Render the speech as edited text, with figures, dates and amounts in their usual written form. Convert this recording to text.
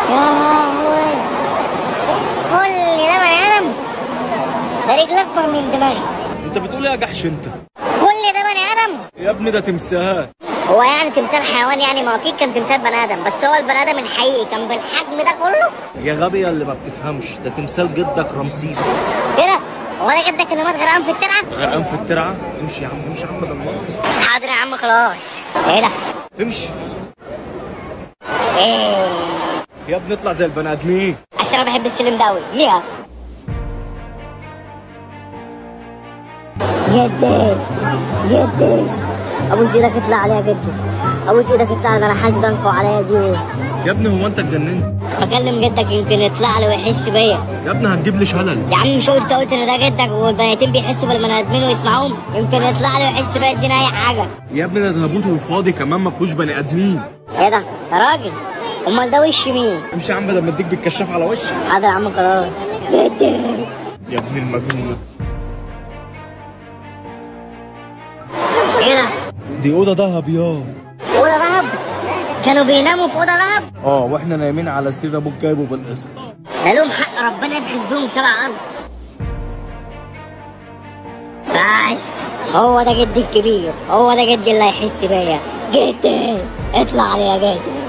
يا لهوي، كل ده بني ادم؟ ده رجل اكبر من دماغي. انت بتقول ايه يا جحش انت؟ كل ده بني ادم؟ يا ابني ده تمثال. هو يعني تمثال حيوان يعني؟ ما اكيد كان تمثال بني ادم، بس هو البني ادم الحقيقي كان بالحجم ده كله؟ يا غبي اللي ما بتفهمش، ده تمثال جدك رمسيس. ايه ده؟ هو ده جدك اللي مات غرقان في الترعه؟ غرقان في الترعه؟ امشي يا عم، امشي يا عم بدل ما اقفز. حاضر يا عم خلاص. ايه ده؟ امشي. ايه يا ابني اطلع زي البني ادمين. عشان انا بحب السلم ده قوي. ليه؟ جدي جدي ابوس ايدك اطلع عليا يا جدي، ابوس ايدك اطلع، انا حاج ضنكوا عليا دي. يا ابني هو انت اتجننت؟ بكلم جدك يمكن يطلع لي ويحس بيا. يا ابني هتجيب لي شلل. يا عم مش قلت ان ده جدك والبناتين بيحسوا بالبني ادمين ويسمعوهم؟ يمكن يطلع لي ويحس بيا يدينا اي حاجة. يا ابني ده تابوت وفاضي كمان ما فيهوش بني ادمين. ايه ده؟ ده راجل. امال ده وش مين؟ امشي يا عم بدل ما اديك بالكشاف على وشك. حاضر يا عم خلاص. جدي يا ابن المجنون. ايه ده؟ دي اوضة دهب يا. اوضة دهب؟ كانوا بيناموا في اوضة دهب؟ اه، واحنا نايمين على سرير ابوك جايبه بالقسط. ده لهم حق ربنا ينخس بيهم 7 ارض. بس هو ده جدي الكبير، هو ده جدي اللي هيحس بيا. جدي اطلع علي يا جدي.